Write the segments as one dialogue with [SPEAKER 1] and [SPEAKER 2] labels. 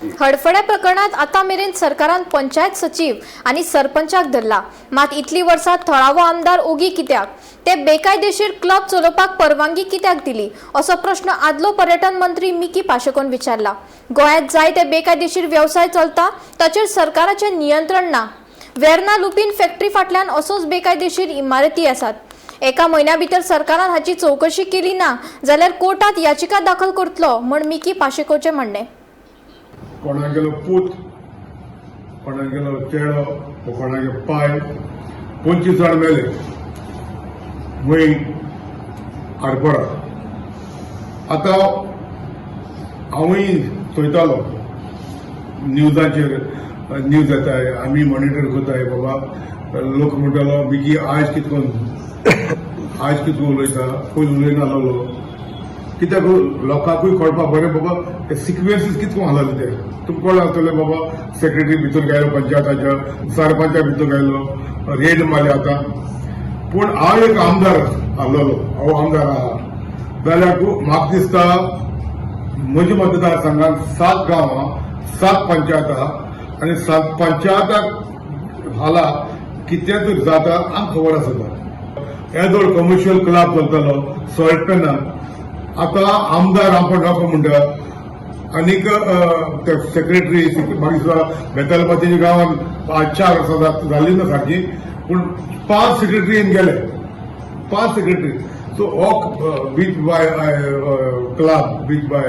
[SPEAKER 1] हडफड्या प्रकरणात आतां मेरेन सरकारान पंचायत सचीव आनी सरपंचाक धरला. मात इतली वर्सां थळावो आमदार ओगी कित्याक? ते बेकायदेशीर क्लब चलोवपाक परवानगी कित्याक दिली, असो प्रश्न आदलो पर्यटन मंत्री मिकी पाशेकोन विचारला. गोंयांत जाय ते बेकायदेशीर वेवसाय चलता, ताचेर सरकाराचें नियंत्रण ना. वेर्ना लुपीन फॅक्टरी फाटल्यान असोच बेकायदेशीर इमारती आसात. एका म्हयन्या भितर सरकारान हाची चवकशी केली ना जाल्यार कोर्टात याचिका दाखल करतलो म्हण मिकी पाशेकोचें म्हणणें.
[SPEAKER 2] कोणागेलो पूत, कोणागेलो चेडो वो कोणागे पाय, 25 जाण मेले मुंय आरपोरा. आतां हांवूय चोयतालो न्यूजाचेर, न्यूज येताय, आमी मॉनिटर करताय. बाबा, लोक म्हणटालो, मिकी आयज कितको, आयज कितको उलयता, पयलीं उलयनासलो कित्याक? लोकांकूय कळपाक बरें बाबा, ते सिक्वेन्सीस कितको घालले ते तुमकां कळ्ळें आसतलें. बाबा, सेक्रेटरी भितर गायलो, पंचायताच्या सरपंचा भितर गायलो, रेड मारले. आतां पूण हांव एक आमदार आहलोलो, हांव आमदार आहा जाल्यार म्हाका दिसता, म्हज्या मतदारसंघात सात गांव आहा, सात पंचायत आहा आनी सात पंचायताक हाला कितें तर जाता आमकां खबर आसता. येदोळ कमर्शियल क्लब चलतालो सॉल्ट पेनान. आतां आमदार आमकां नको म्हणटा आनीक ते सेक्रेटरी, मागीर सुद्दां बेतालबातीच्या गांवांत पांच चार वर्सां जाली ना सारकी, पूण पांच सेक्रेटरी येवन गेले, पांच सेक्रेटरी. सो हो beach boy club, beach boy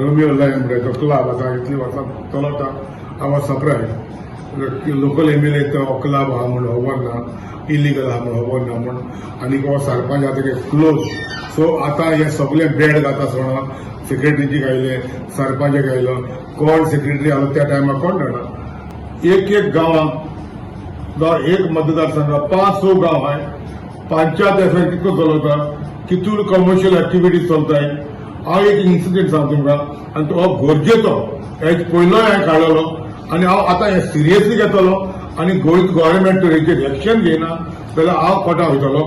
[SPEAKER 2] Romeo lion म्हणटा तो क्लब आतां इतलीं वर्सां चलता. I was surprise, local MLA तो क्लब आहा म्हूण खबर ना, इलिगल आहा म्हूण खबर ना म्हूण. आनी हो सरपंच आतां क्लोज. सो आतां हे सगळे बेड घाता सोडा, सेक्रेटरीची गायले, सरपंच गायलो, कोण सेक्रेटरी आलो त्या टायमार कोण जाणा. एक एक गांवांत, जावं एक मतदारसंघात पांच स गांव आहाय, पंचायत आसा, कितको चलता, कितून कमर्शियल एक्टिविटीज चलताय. हांव एक इन्सिडेंट सांगता तुमकां आनी तो गरजेचो. हेज पयलोय हांवें काडलेलो आनी हांव आतां हें सिरियसली घेतलो आनी गोंय गव्हर्मेंट तर हेचेर एक्शन घेयना जाल्यार हांव कोर्टा वयतलो,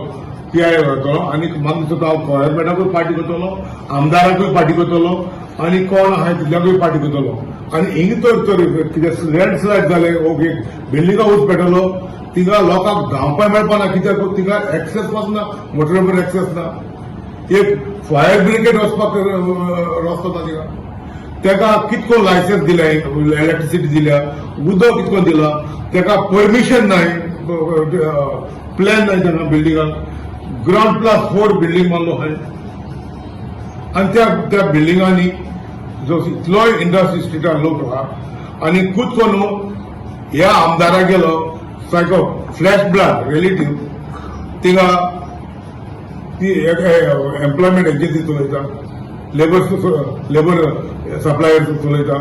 [SPEAKER 2] पीआयएल वयतलो आनी म्हाका दिसता हांव गव्हर्मेंटाकूय पार्टी करतलो, आमदाराकूय पार्टी करतलो आनी कोण आहाय तितल्याकूय पार्टी करतलो. आनी हिंग तर तर कितें लँडस्लायड जालें, ओके, बिल्डिंगा ऊस पेटलो, तिंगा लोकांक धांवपाक मेळपा ना. कित्याक? तिंगा एक्सेस पासून ना, मोटरेबर एक्सेस ना. एक फायर ब्रिगेड वचपाक रस्तो ना तिंगा. तेका कितको लायसन्स दिलें, इलेक्ट्रिसिटी दिल्या, उदक कितको दिला, तेका परमिशन नाय, प्लॅन नाय तेंका बिल्डिंगाक. ग्रावंड प्लस फोर बिल्डींग मारलो आहाय आनी त्या त्या बिल्डिंगांनी जो इतलोय इंडस्ट्री स्ट्रिटार लोक आहा आनी खूद करून ह्या आमदारा गेलो सारको फ्लॅश ब्लड रिलेटीव तिंगा ती एम्प्लॉयमेंट एजन्सी चलयता, लेबर लेबर सप्लायर चलयता.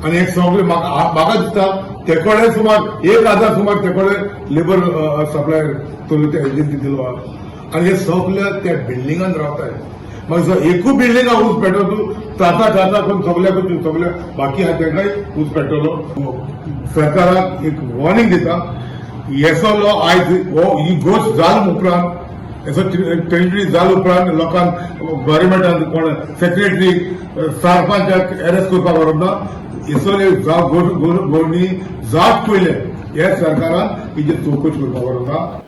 [SPEAKER 2] आनी एक सगळे म्हाका म्हाका दिसता ते कडेन सुमार 1000 सुमार ते कडेन लेबर सप्लायर चलयता, एजन्सी दिलो आहा आनी हे सगळे त्या बिल्डिंगान रावताय. मागीर जो एकूय बिल्डिंगा ऊस पेटो तूं ताता ताता करून सगल्याक, सगल्या बाकी आहा तेंकाय ऊस पेटलो. सरकाराक एक वॉर्निंग दिता, येसलो आयज हो ही गोश्ट जाल उपरांत, येसो ट्रेजिडी जाल उपरांत लोकांक गव्हर्मेंटान कोण सेक्रेटरी, सरपंचाक अरेस्ट करपाक व्हरप ना. येसले जाव गोर्णी जात पयले हे सरकारान हिची चवकशी करपाक व्हरप ना.